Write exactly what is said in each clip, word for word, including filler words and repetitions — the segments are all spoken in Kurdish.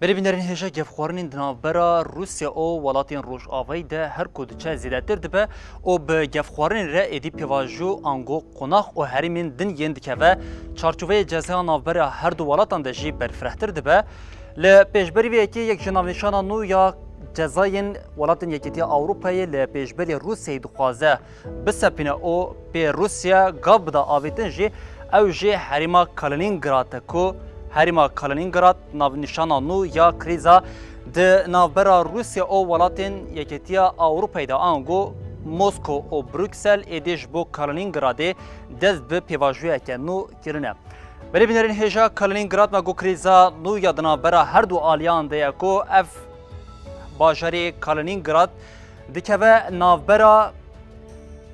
Belê bînerên hêja, gefxwarinên di navbera Rûsya û welatên Rojavayî de her ku diçe zêdetir dibe û bi gefxwarinê re êdî pêvajo ango qonax û herêmên din yên dikeve çarçoveyê cezaya navbera her du welatan de jî berfirehtir dibe. Li pêşberî vê yekê yek ji navnîşana nû ya cezayên welatên Yekîtiya Ewropayê li pêşberî Rûsyayê dixwaze bisepîne û pê Rûsya gav bida avêtin jî, ew jî herêma Kaliningrad e ku herêma Kaliningrad navnîşana nû ya krîza di navbera Rûsya û welatên Yekîtiya Ewropayê de ango Mosko û Bruksel êdî ji bo Kaliningradê dest bi pêvajoyeke nû kirine. Belê bînerên hêja, Kaliningrad me got krîza nû ya di navbera her du aliyan de ye ku ev bajarê Kaliningrad dikeve navbera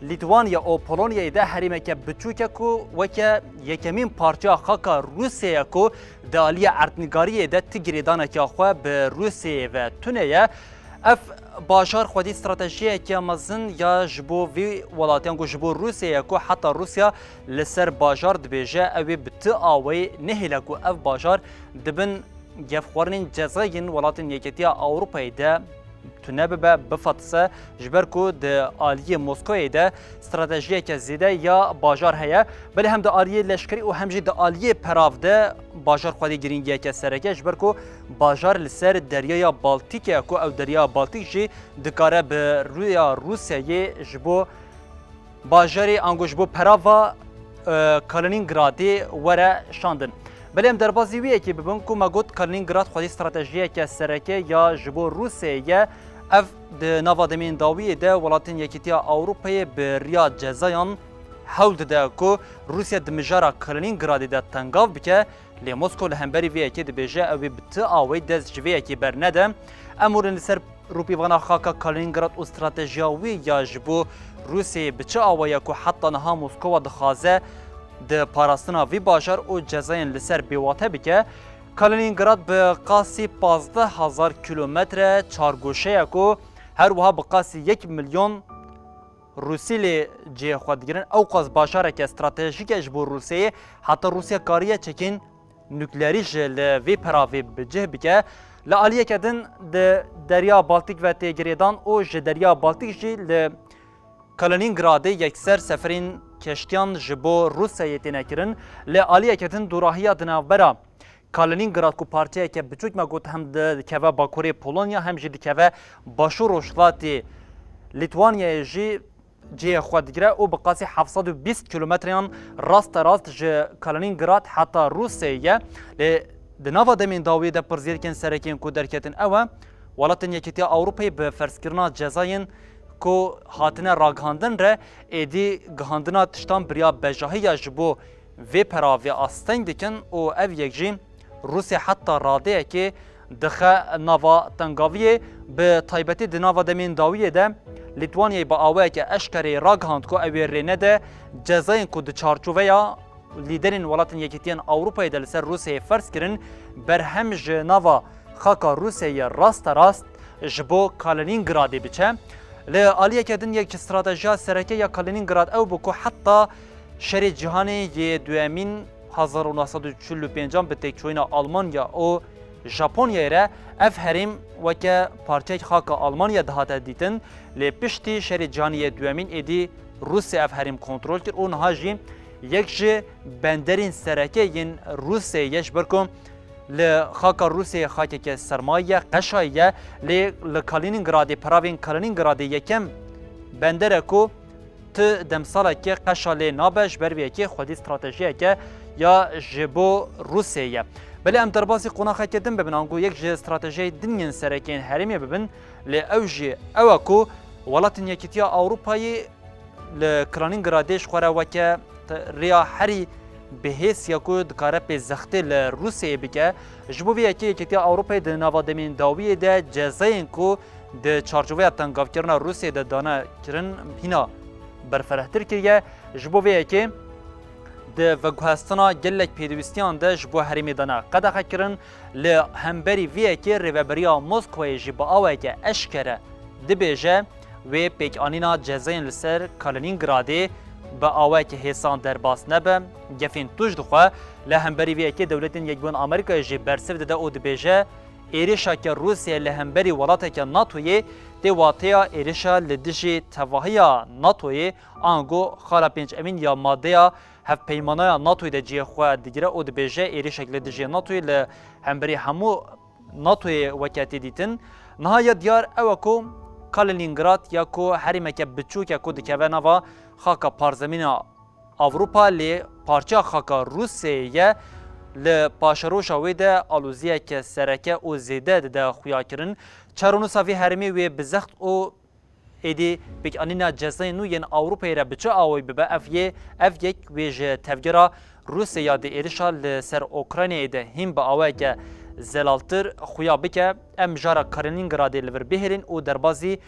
Lîtwanya û Polonyayê de herêmeke biçûk e ku weke yekemîn parçeya xaka Rûsyayê ye ku di aliyê erdnigariyê de ti girêdaneke xwe bi Rûsyayê ve tune ye. Ev bajar xwedî stratejiyeke mezin ya ji bo vî welatiyan ku ji bo Rûsyayê ye ku heta Rûsya li ser bajar dibêje, ew ê bi ti awayî nehêle ku ev bajar di bin gefxwarinên cezayên welatên Yekîtiya Ewropayê de tune bibe, bifatise, ji ber ku di aliyê Moskoyê de stratejiyeke zêde ya bajar heye. Belê hem di aliyê leşkerî û hem jî di aliyê perav de bajar xwedî girîngiyeke sereke, ji ber ku bajar li ser Deryaya Baltîk e, ku ew Derya Baltîk jî dikare bi rûya Rûsyayê ji bo bajarê ango ji bo perava, e, Kalinîngradê were şandin. Belê em derbazî wî yekê bibin ku me got Kalinîngrad xwedî stratejiyeke sereke ya ji bo Rûsyayê ye. Ev di nava demên dawiyê de welatên Yekîtiya Ewropayê bi riya cezayan hewl dide ku Rûsya di mijara Kalinîngradê de tengav bike, lê Mosko li hemberî vê yekê dibêje ew ê bi ti awayî dest ji vê yekê bernede. Em hûn li ser rûpîvana xaka Kaliningrad û stratejiya wî ya ji bo Rûsyayê bi çi awaya ku heta niha Moskowa dixwaze di parastina vî bajar û cezayên li ser bêwate bike. Kaliningrad bi qasî pazdeh hezar kîlometre çargoşe ye ku her wiha bi qasî yek milyon Rûsî lê cihê xwe digirin. Ewqas bajareke stratejîk e ji bo Rûsyayê, heta Rûsya kariye çekên nukleerî jî li vê peravê bi cih bike. Li aliyeke din di Derya Baltîk ve tê girêdan û ji Derya Baltîk jî li Kalinîngradê yekser seferên keştiyan ji bo Rûsyayê têne kirin. Li aliyeke din dûrahiya di navbera Kaliningrad ku parçeyeke biçûk me got hem dikeve bakurê Polonya hem jî dikeve başûr rojhilatê Lîtwanyayê jî cihê xwe digire û bi qasî heft sed û bîst kîlometreyan rasterast ji Kaliningrad heta Rûsyayê ye. Lê di nava demên dawiyê de pirsgirêkên sereke yên ku derketin ew e, welatên Yekîtiya Ewropayê bi ferzkirina cezayên ku hatine ragihandin re êdî gihandina tiştan bi riya bejahiya ji bo vê peravê asteng dikin û ev yek jî Rûsya heta radeyekê dixe nava tengaviyê, bi taybetî di nava demên dawiyê de Lîtwanyayê bi awayeke eşkereyê ragihand ku ew ê rê nede cezayên ku di çarçoveya lîderên welatên Yekîtiyên Ewropayê de li ser Rûsyayê ferz kirin, berhem ji nava xaka Rûsyayê rasterast ji bo Kalinîngradê biçe. Li aliyeke din yek ji stratejiya sereke ya Kalinîngrad ew bû ku heta Şerê Cîhanê yê Duyemîn hezar û neh sed û çil û pêncan bi têkçûyîna Almanya û Japonyayê re ev herêm weke parçeyek xaka Almanya dihate dîtin, lê piştî Şerê Cîhanê yê Duyemîn êdî Rûsya ev herêm kontrol kir û niha jî yek ji benderên sereke yên Rûsyayê ye, ji ber ku li xaka Rûsyayê xakeke sermayî ye, qeşayî ye, lê li Kalinîngradê, peravên Kalinîngradê yekem bender e ku ti demsalekê qeşa lê nabe, ji ber vê yekê xwedî stratejiyeke ya ji bo Rûsyayê ye. Belê em derbasî qonaxeke din bibin, ango yek ji stratejiyê din yên sereke yên herêmê bibin, lê ew jî ew e ku welatên Yekîtiya Ewropayê li Kalinîngradê ji xwe re weke te-, rêya herî bihêz ya ku dikare pê zextê li Rûsyayê bike. Ji bo vê yekê Yekîtiya Ewropayê di nava demên dawiyê de cezayên ku di çarçoveya tengavkirina Rûsyayê de dane kirin hîna berfirehtir kiriye. Ji bo vê yekê di veguhestina gelek pêdiwistiyan de ji bo herêmê dane qedexe kirin. Li hemberî vê yekê rêveberiya Moskowayê jî bi awayeke eşkere dibêje, wê pêkanîna cezayên li ser Kalinîngradê bi awayeke hêsan derbas nebe, gefên tûj dixwe. Li hemberî vê yekê Dewletên Yekbûyî Amerîkayê jî bersiv dide û dibêje, Êrişeke Rûsyayê li hemberî welateke NATOyê tê wateya êrişa li dijî tevahiya NATOyê, ango xala pêncemîn ya madeya hevpeymanaya NATOyê de cihê xwe digire û dibêje, êrişek li dijî NATOyê li hemberî hemû NATOyê weke tê dîtin. Niha ya diyar ew e ku Kaliningrad ya ku herêmeke biçûk e ku dikeve nava xaka parzemîna Ewropa, lê parçeya xaka Rûsyayê ye, li paşeroja wê de aloziyeke sereke û zêde dide xuyakirin. Çarenûsa vê herêmê wê bi zext û êdî pêkanîna cezayên nû yên Ewropayê re bi çi awayî bibe, ev yê, ev yek wê ji tevgera Rûsya ya di êrişa li ser Ukraynayê de hîn bi awayeke zelaltir xuya bike. Em mijara Kalinîngradê li vir bihêlin û derbazî